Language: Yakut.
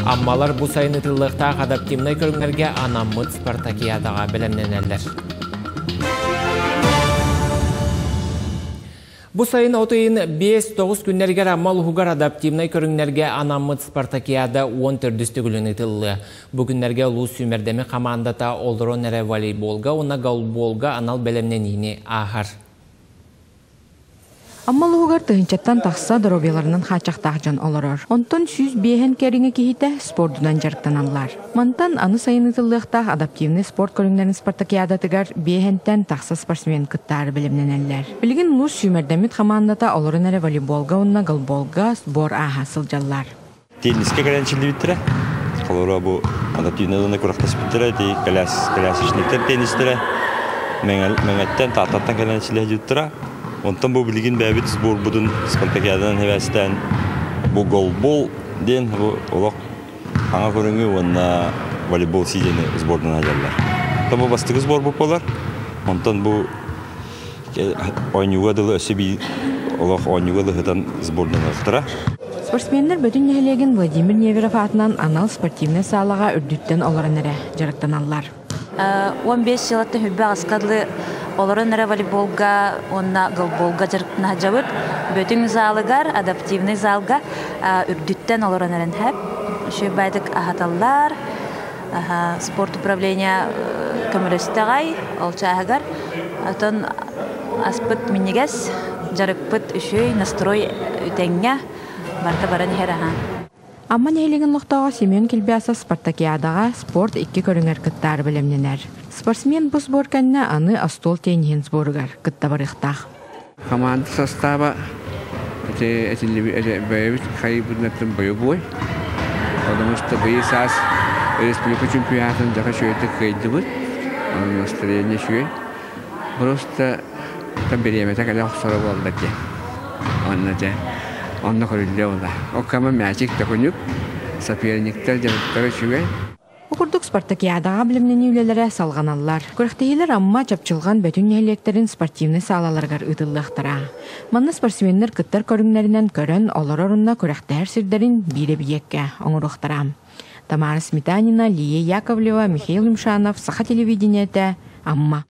Аммалар бу сайын ытыллыахтаах адаптивнай көрүҥнэргэ анаммыт спартакиадаҕа бэлэмнэнэллэр. Бу сайын от ыйын 5-9 күннэригэр Амма улууһугар адаптивнай көрүҥнэргэ анаммыт спартакиада 14 төгүлүн ыытыллыа. Бу күннэргэ улуус сүүмэрдэми хамаандата олорон эрэ волейболга уонна голболга анал бэлэмнэниини ааһар. Амма улууһугар тыһыынчаттан тахса доруобуйаларынан хааччахтаах дьон олорор. Онтон 105 кэриҥэ киһитэ спордунан дьарыктаналлар. Мантан аны сайын ыытыллыахтаах адаптивнай спорт көрүҥнэрин спартакиадатыгар биэһэнтэн тахса спортсмен кыттаары бэлэмнэнэллэр. Билигин улуус сүүмэрдэммит хамаандата олорон эрэ волейболга уонна голболга сбор ааһа сылдьаллар. Теннискэ кэлэн чиллибиттэрэ. Холобура бу адаптивнай зона күрэхтэспиттэрэ, ити колясочниктар теннистэрэ Мэҥэттэн, Тааттаттан кэлэн чилэһдьиттэрэ. Онтон бу билигин бэйэбит сборбутун спартакиаданан хэбээстээн бу голбол диэн бу олох Хаҥа көрүҥү уонна волейбол сидиэни сбордан сылдьаллар. Онтон бу бастакы сборбут буолар. Онтон бу оонньууга дылы өссө биир олох оонньууга дылы сборданыахтара. Спортсменнар Бөтүн нэһилиэгин Владимир Неверов аатынан анал спортивнай саалаҕа үрдүттэн олорон эрэ дьарыктаналлар. 15 сылаттан хүрбэ аҕыска дылы олорон эрэ волейболга уонна голболга дьарыктана сылдьабыт. Бөтүҥ залыгар, адаптивный залга үрдүттэн олорон эрэн хэп. Үчүгэй баайдык аһаталлар. Спорт управление көмөлөстөҕөй ол чааһыгар. Отон аспыт минньигэс, дьарыкпыт үчүгэй, настрой үтэҥҥэ барыта баран иһэр аһа. Амма нэһилиэгин олохтооҕо Семен Килбясов спартакиадаҕа спорт икки көрүҥэр кыттаары бэлэмнэнэр. Спортсмен бу сбор кэннэ аны остуол тенниһин сборугар кытта барыахтаах. Хамаанда састааба ити бэйэбит хайыыбытынан бойобуой. Потому что быйыл саас республика чемпионатын дьаха үчүгэйдик кыайдыбыт. Онон настроение үчүгэй. Просто там бириэмэтэ кэлэ охсоро буолла дии. Онно дьэ онно көрүллүө буолла. Оккама мячик төкүнүк, соперниктар дьарыктара үчүгэй. Бу курдук спартакиадаҕа бэлэмнэнии үлэлэрэ салҕаналлар. Күрэхтэһиилэр Амма, Чапчылҕан, Бөтүн нэһилиэктэрин спортивнай саалаларыгар ыытыллыахтара. Манна спортсменнар кыттар көрүҥнэринэн көрөн олорор уонна күрэхтэһэр сирдэрин биир эбийиэккэ оҥоруохтара. Тамара Сметанина, Лия Яковлева, Михаил Юмшанов, Саха телевидениетэ, Амма.